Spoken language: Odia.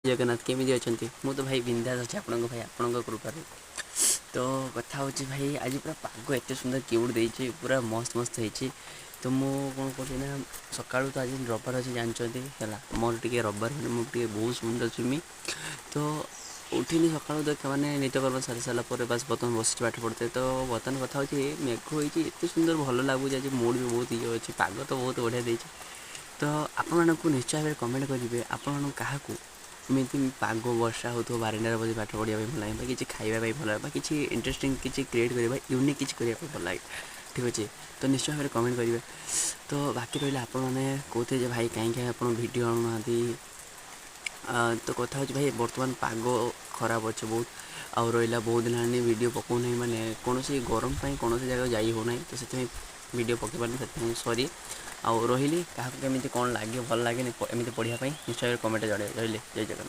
ଜଗନ୍ନାଥ। କେମିତି ଅଛନ୍ତି? ମୁଁ ତ ଭାଇ ବିନ୍ଦାସ ଅଛି ଆପଣଙ୍କ ଭାଇ, ଆପଣଙ୍କ କୃପାରୁ। ତ କଥା ହେଉଛି ଭାଇ, ଆଜି ପୁରା ପାଗ ଏତେ ସୁନ୍ଦର କ୍ୟୁଟ୍ ଦେଇଛି, ପୁରା ମସ୍ତ ମସ୍ତ ହେଇଛି। ତ ମୁଁ କ'ଣ କରୁଛି ନା, ସକାଳୁ ତ ଆଜି ରବିବାର ଅଛି, ଜାଣିଛନ୍ତି ହେଲା। ମୋର ଟିକେ ରବିବାର ମାନେ ମୁଁ ଟିକେ ବହୁତ ସୁନ୍ଦର ସୁମି। ତ ଉଠିନି ସକାଳୁ ଦେଖ, ମାନେ ନିତ୍ୟକର୍ମ ସାରି ସାରିଲା ପରେ ବାସ୍ ବର୍ତ୍ତମାନ ବସିଛି ପାଠ ପଢ଼ୁତେ। ତ ବର୍ତ୍ତମାନ କଥା ହେଉଛି, ମେଘ ହେଇଛି ଏତେ ସୁନ୍ଦର, ଭଲ ଲାଗୁଛି। ଆଜି ମୁଡ଼୍ ବି ବହୁତ ଇଏ ଅଛି, ପାଗ ତ ବହୁତ ବଢ଼ିଆ ଦେଇଛି। ତ ଆପଣମାନଙ୍କୁ ନିଶ୍ଚୟ ଭାବରେ କମେଣ୍ଟ କରିବେ, ଆପଣମାନଙ୍କୁ କାହାକୁ ଏମିତି ପାଗ ବର୍ଷା ହେଉଥିବ, ବାରିଣ୍ଡାରେ ବସି ପାଠ ପଢ଼ିବା ପାଇଁ ଭଲ ଲାଗେ, ବା କିଛି ଖାଇବା ପାଇଁ ଭଲ ଲାଗେ, ବା କିଛି ଇଣ୍ଟରେଷ୍ଟିଂ କିଛି କ୍ରିଏଟ୍ କରିବା, ୟୁନିକ୍ କିଛି କରିବା ପାଇଁ ଭଲ ଲାଗେ? ଠିକ୍ ଅଛି, ତ ନିଶ୍ଚୟ ଭାବରେ କମେଣ୍ଟ କରିବେ। ତ ବାକି ରହିଲା, ଆପଣମାନେ କହୁଥିବେ ଯେ ଭାଇ, କାହିଁକି ଆପଣ ଭିଡ଼ିଓ ଆଣୁନାହାନ୍ତି? ତ କଥା ହେଉଛି ଭାଇ, ବର୍ତ୍ତମାନ ପାଗ ଖରାପ ଅଛି ବହୁତ। ଆଉ ରହିଲା, ବହୁତ ଦିନ ହେଲାଣି ଭିଡ଼ିଓ ପକାଉନାହିଁ, ମାନେ କୌଣସି ଗରମ ପାଇଁ କୌଣସି ଜାଗାକୁ ଯାଇ ହେଉନାହିଁ, ତ ସେଥିପାଇଁ ଭିଡ଼ିଓ ପକାଇ ପାରୁନି, ସେଥିପାଇଁ ସରି। ଆଉ ରହିଲି, କାହାକୁ କେମିତି କ'ଣ ଲାଗିବ, ଭଲ ଲାଗେନି ଏମିତି ପଢ଼ିବା ପାଇଁ, ନିଶ୍ଚୟ କମେଣ୍ଟ ଜଣାଇବେ। ରହିଲି, ଜୟ ଜଗନ୍ନାଥ।